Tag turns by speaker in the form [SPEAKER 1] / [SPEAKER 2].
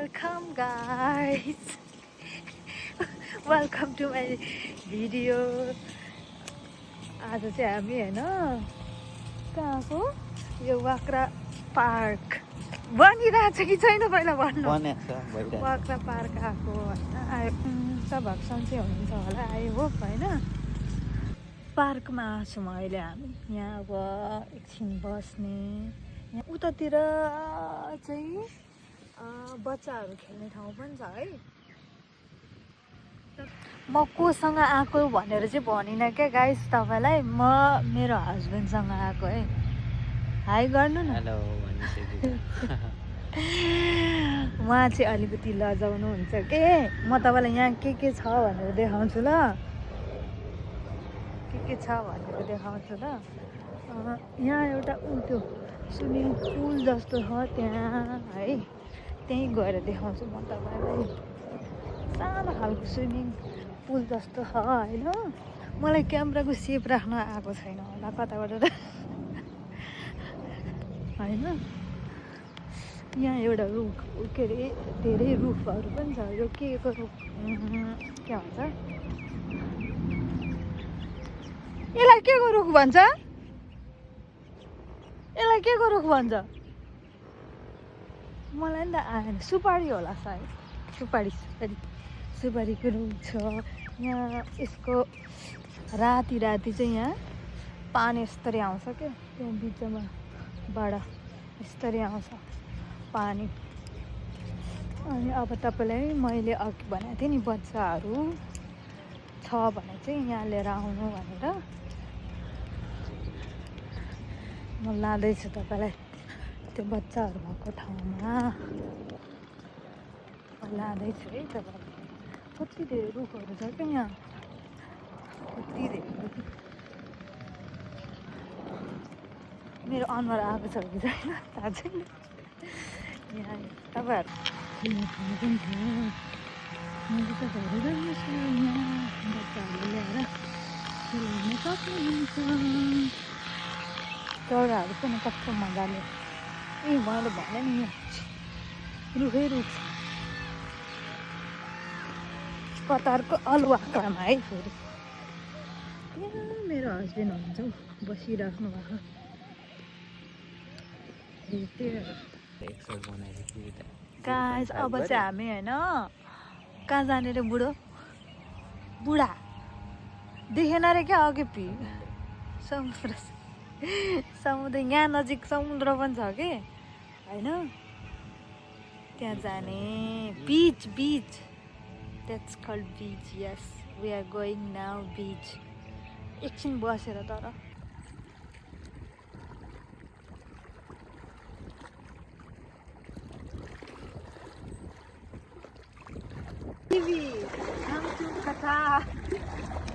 [SPEAKER 1] Welcome guys. Welcome to my video. आज चाहिँ हामी हैन कहाँको यो वाक्रा पार्क बनिरहेछ कि छैन पहिला भन्नु वाक्रा पार्क आएको हैन सबहरु सन्चै हुनुहुन्छ होला आई होप हैन पार्कमा आछु म अहिले हामी यहाँ अब एकछिन बस्ने यहाँ उतातिर चाहिँ बच्चाहरू खेल्ने ठाउँ पनि छ है म कोसँग आएको भनेर चाहिँ भनिनँ क्या गाइस तपाईलाई म मेरो हस्बेन्डसँग आएको है हाई गर्नु न
[SPEAKER 2] हेलो
[SPEAKER 1] उहाँ चाहिँ अलिकति लजाउनु हुन्छ के म तपाईलाई यहाँ के छ भनेर देखाउँछु ल के छ भनेर देखाउँछु ल यहाँ एउटा त्यो स्विमिङ पुल जस्तो छ त्यहाँ है त्यहीँ गएर देखाउँछु म तपाईलाई सानो खालको स्विमिङ पुल जस्तो छ होइन मलाई क्यामेराको सेप राख्न आएको छैन होला कताबाट होइन यहाँ एउटा रुख के अरे धेरै रुखहरू पनि छ यो के को रुख के भन्छ यसलाई के को रुख भन्छ यसलाई के को रुख भन्छ मलाई नि त आएन सुपारी होला सायद सुपारीको रुख छ यहाँ यसको राति चाहिँ यहाँ पानी यस्तरी आउँछ क्या त्यहाँ बिचमा बाट यस्तरी आउँछ पानी अनि अब तपाईँलाई मैले अघि भनेको थिएँ नि बच्चाहरू छ भने चाहिँ यहाँ लिएर आउनु भनेर म लाँदैछु तपाईँलाई त्यो बच्चाहरू भएको ठाउँमा लाँदैछु है तपाईँलाई कति धेरै रुखहरू छ क्या यहाँ कति धेरै रुख मेरो अनुहार आएको छ कि छैन थाहा छैन यहाँ तपाईँहरू खानु पनि छ मैले त धेरै राम्रो छ यहाँ बच्चाहरूले ल्याएर खेलाउन सक्नुहुन्छ चराहरू पनि कस्तो मजाले ए मैले भने नि यहाँ रुखै रुख छ कतारको अलुवाक्रामा है फेरि यहाँ मेरो हस्बेन्ड हुनुहुन्छ हौ बसिराख्नु भएको गाइस अब चाहिँ हामी होइन कहाँ जाने रे बुढा देखेन रे क्या अघि समुद्र यहाँ नजिक समुद्र पनि छ कि होइन त्यहाँ जाने बीच that's called beach. Yes, we are going now beach. एकछिन बसेर तर TV, come to Qatar.